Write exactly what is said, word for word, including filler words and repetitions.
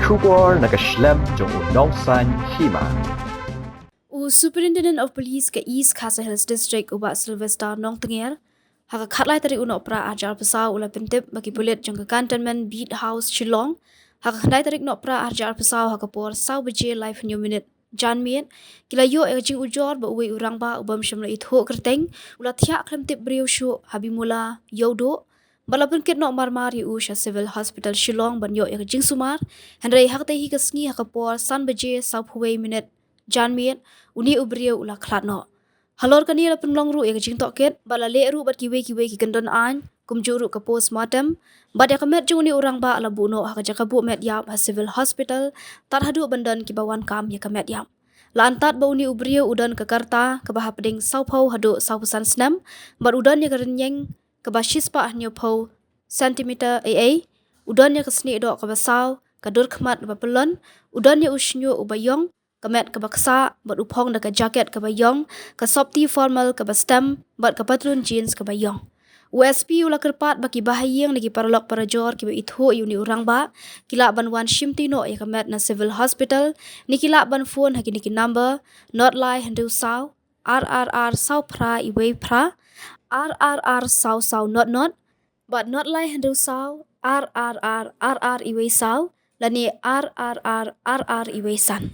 Khubor na ka shlem jong u Nongsaiñ Hima. U Superintendent of Police ka East Khasi Hills District, u Bah Sylvester Nongtnger, ha ka khatlai tarik u Nohprah arhajar arphew saw u la pyntip ba ki pulit jong ka Cantonment Beat House Shillong, ha ka khyndai tarik Nohprah arhajar arphew saw ha ka por saw baje laiphew hynñiew minit janmiet, ki la ïoh ïa ka jingujor ba uwei u rangbah u bym shym la ithuh kyrteng u la thiah khlem tip briew shuh ha Bimula Ïewduh, bad la pynkit noh marmar ïa u sha Civil Hospital Shillong ban ïoh ïa ka jingsumar, hynrei ha katei hi ka sngi ha ka por san baje sawphew wei minit janmiet, une u briew u la khlad noh. Halor kane la pynlong ruh ïa ka jingtohkit, bad la leh ruh bad kiwei kiwei ki kyndon aiñ, kumjuh ruh ka postmortem, bad ïa ka met jong une u rangbah la buh noh ha ka jaka buh met ïap ha Civil Hospital, tad haduh ban don kiba wan kam ïa ka met ïap. La antad ba une u briew u don ka karta kaba hapdeng sawphew haduh sawphew san snem, bad u don ïa ka rynïeng kaba shispah hynñiewphew centimeter eiei, u don ïa ka snieh doh kaba saw, ka dur khmat kaba pyllun, u don ïa u shñiuh uba ïong, ka met kaba ksah, bad u phong da ka jacket kaba ïong, ka sopti formal kaba stem, bad ka patlun jeans kaba ïong. U S P u la kyrpad ba ki bahaïing ne ki paralok parajor kiba ithuh ïa une u rangbah, ki lah ban wan shimti noh ïa ka met na Civil Hospital, ne ki lah ban phone ha kine ki number, not lai hynriew saw, ar ar ar saw phra iwei phra, ar ar ar saw saw not not, bad not lai hynriew saw, ar ar ar ar ar iwei saw, lane ar ar ar ar ar iwei san.